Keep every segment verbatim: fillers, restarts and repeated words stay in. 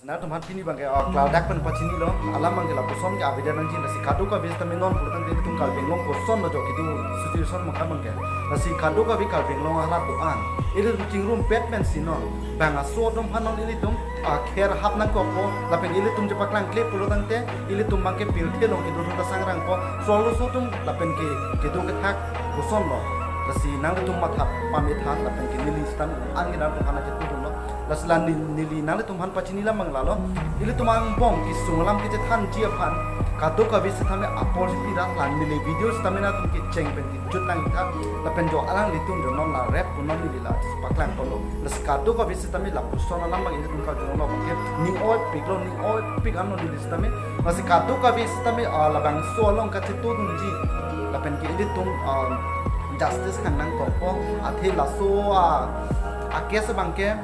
Nangtum aphan pini abangke, ah, klardak pen pachinilo, alam abangke lapuson ke avideo nangji, lasi kadokave sitame non pulotangte ilitum Karbi Anglong kosonlo jo kedo situation maka abangke. Lasi kadokave Karbi Anglong arat do-an. Ilitum chingrumpet pensi non bang aso atum aphan non ilitum, ah, kherhap nangkokpo, lapen ilitum chepaklangkle pulotangte ilitum abangke pirthe along kedo atum ta sangrangpo, suarlo aso atum lapen ke kedo kethak kosonlo. Lasi nanglitum matha pamethan lapen ke neli sitame an ke nangtum aphan nangchetongdunlo. Lasi la ni-, neli nanglitum aphan pachini alam abang lalo. Ilitum angbong kesung alam kechethanji aphan kadokave sitame apor si pira, la neli video sitame nangtum kecheng pen kejut lang tha. Lapen jo alanglitum jo non la rep pu non neli la paklang ponlo. Lasi kadokave sitame lapuson alam abang ilitum Karbi Anglong abangke ning oipiklo, ning oipik anlo neli sitame. Lasi kadokave sitame, ah, labangso along kachetongdunji lapen ke ilitum, ah, justice hang nangkokpo. Athe laso, ah, a-case abangke,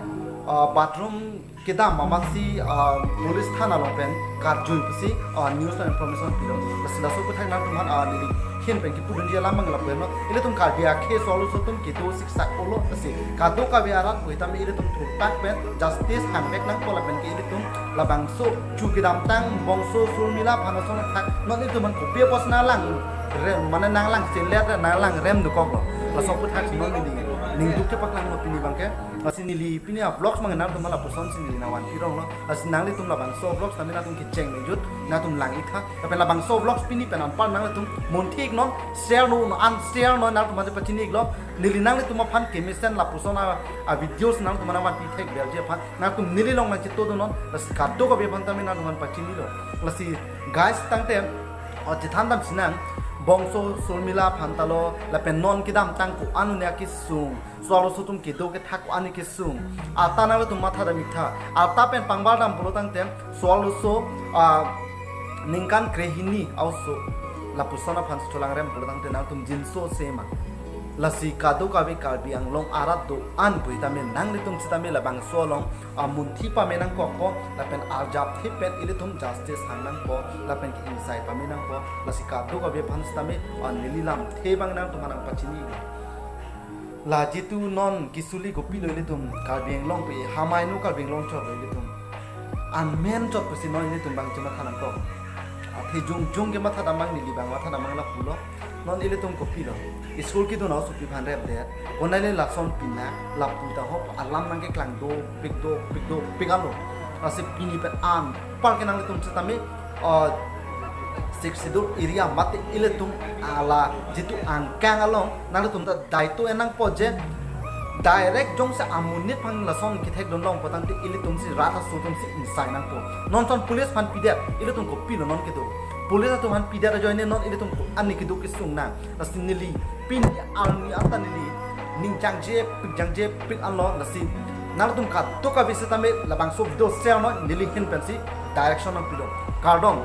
ah, bathroom kedam amatsi, ah, police thana along pen karjui pusi, ah, news along information pilo. Lasi laso aputhak nangtum aphan, ah, neli ahin pen kepudunji alam abang lapu heno. Ilitum Karbi akhei suarlo aso atum kedo siksak olo. Lasi kadokave arat pu sitame ilitum thurpak pen justice hangvek nangpo lapen ke ilitum labangso chu kedamtang bongso Surmila aphan ason athak non ilitum aphan kopi apotsi nanglangrem, mane nanglangselet, nanglangrem dokoklo. Laso aputhak si non neli ningduk chepaklanglo pini abangke. Lasi neli pini a-vlogs abang nangtum aphan lapusonsi neli nangvanpi ronglo. Lasi nanglitum labangso vlogs tame nangtum kecheng pen jut, nangtum lang-ik tha. Lapen labangso vlogs pini pen anpar nanglitum munthi-iknon, share non, an share non, nangtum aphan pachini-iklo. Neli nanglitum aphan kemesen lapuson a, a-videos nangtum aphan nangvanpi thekverji aphan nangtum neli along nangchetongdunnon. Lasi kadokave aphan tame nangtum aphan pachinilo. Lasi guys tangte, o, chethan damsi nang, bongso Surmila aphan talo, lapen non kedamtang ko-an un-e akesung, suarlo aso atum kedo kethak ko-an kesung, ata nanglitum matha dam-ik tha. Ata pen pangbar dam pulotangte suarlo aso, ah, ningkan krehini a-oso lapuson aphan si cholangrem pulotangte nangtum jinso sema. Lasi kadokave Karbi Anglong arat do-an pu sitame nanglitum sitame labangso along, ah, munthi pame nangkokpo, lapen arjapthe pen ilitum justice hang nangpo, lapen ke ingsai pame nangpo. Lasi kadokave aphan sitame, ah, neli lamthe abang nangtum aphan nangpachini. La jitu non kisuli kopilo ilitum Karbi Anglong pe, hamai no Karbi Anglong chotlo ilitum. An men chot pusi non ilitum abang chematha nangkok. Athe jongjong kematha dam abang neli abang matha dam abang lapulo. Non ilitum kopilo. School kedun a-osopi aphan repdet. Konai le lason pinak, lapu ta hop alam nangkeklang dopik dopik dopik alo. Lasi pini pen anpar ke nanglitum sitame, ah, Sixth Schedule area mate ilitum ala jitu angkang along nanglitum ta daito en nangpo je direct jongsi amonit aphan lason kethekdun long pulotangte ilitum si rat aso atum si ingsai nangpo. Non son police aphan pidet, ilitum kopilo non kedo. Police atum aphan pidet ajoine non ilitum ko-an kedo kesung nang. Lasi neli pini arni anta neli ning jangjepik jangjepik anlo. Lasi nangtum kadokave sitame labangso video share non, neli ahin pensi direction nangpilo. Kardom.